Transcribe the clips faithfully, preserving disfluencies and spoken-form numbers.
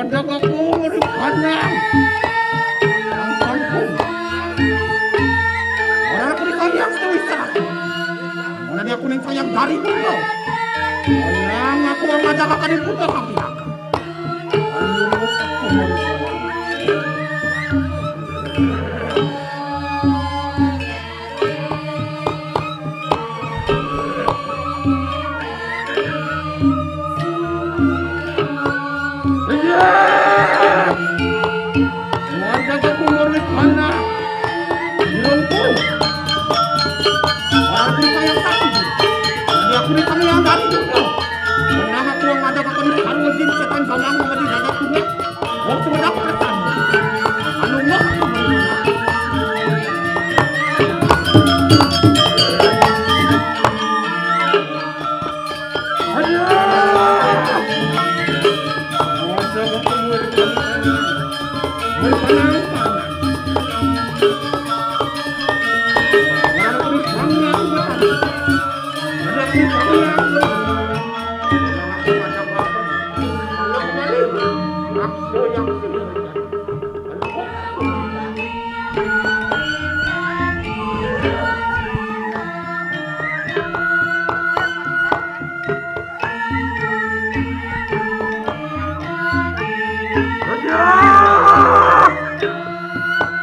Ngadeg aku ring kandang. Kandangku. Ora aku ning kandang setu istana. Ora dia aku ning kandang dari dulu. Ora aku ngajak akan diputar tapi aku. Keluarga aku murid mana? Dilengkung. Orang cerita yang satu. Jadi aku nih kami yang dari dulu. Menang aku yang ada kakak nih, setan bawang sama di dada tuh. Waktu menang perasaan. Anu mah.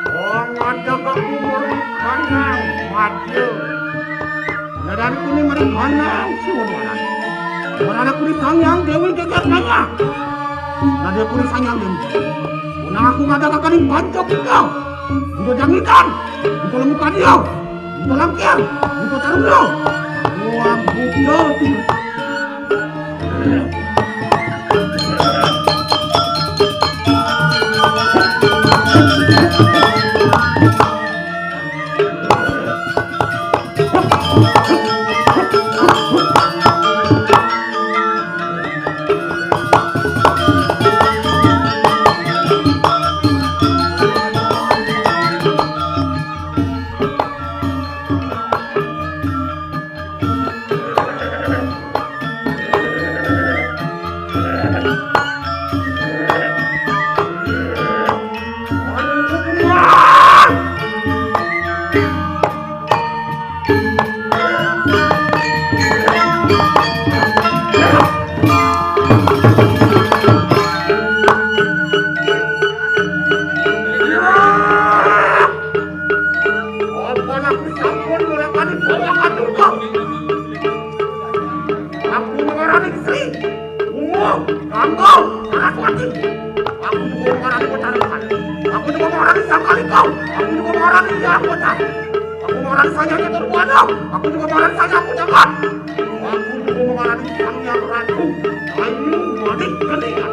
Wong ada kok umur kanang, waduh. Ngaran kuning mering kanang, suwun ngaran. Ngaran aku di Sangyang Dewi Gegar Maya. Ngaran aku di Sangyang Dewi. Punang aku ngadakaken ing panca kita. Buta jangitan, buta lemukan iya, buta langkir, buta taruna. Wah, buta tuh. Apa nak sampun mulakan bawa atur kau? Aku mengarani Sri Ungu Kangkung Saraswati. Aku juga mengarani Kota Ruhan. Aku juga mengarani Sangkalikau. Aku juga mengarani Yang Kota. Aku mengarani Sanya Ketur Buana. Aku juga mengarani Sanya Aku Jangan. Aku juga mengarani Sang Yang Ratu. Ayu Manik Keningan.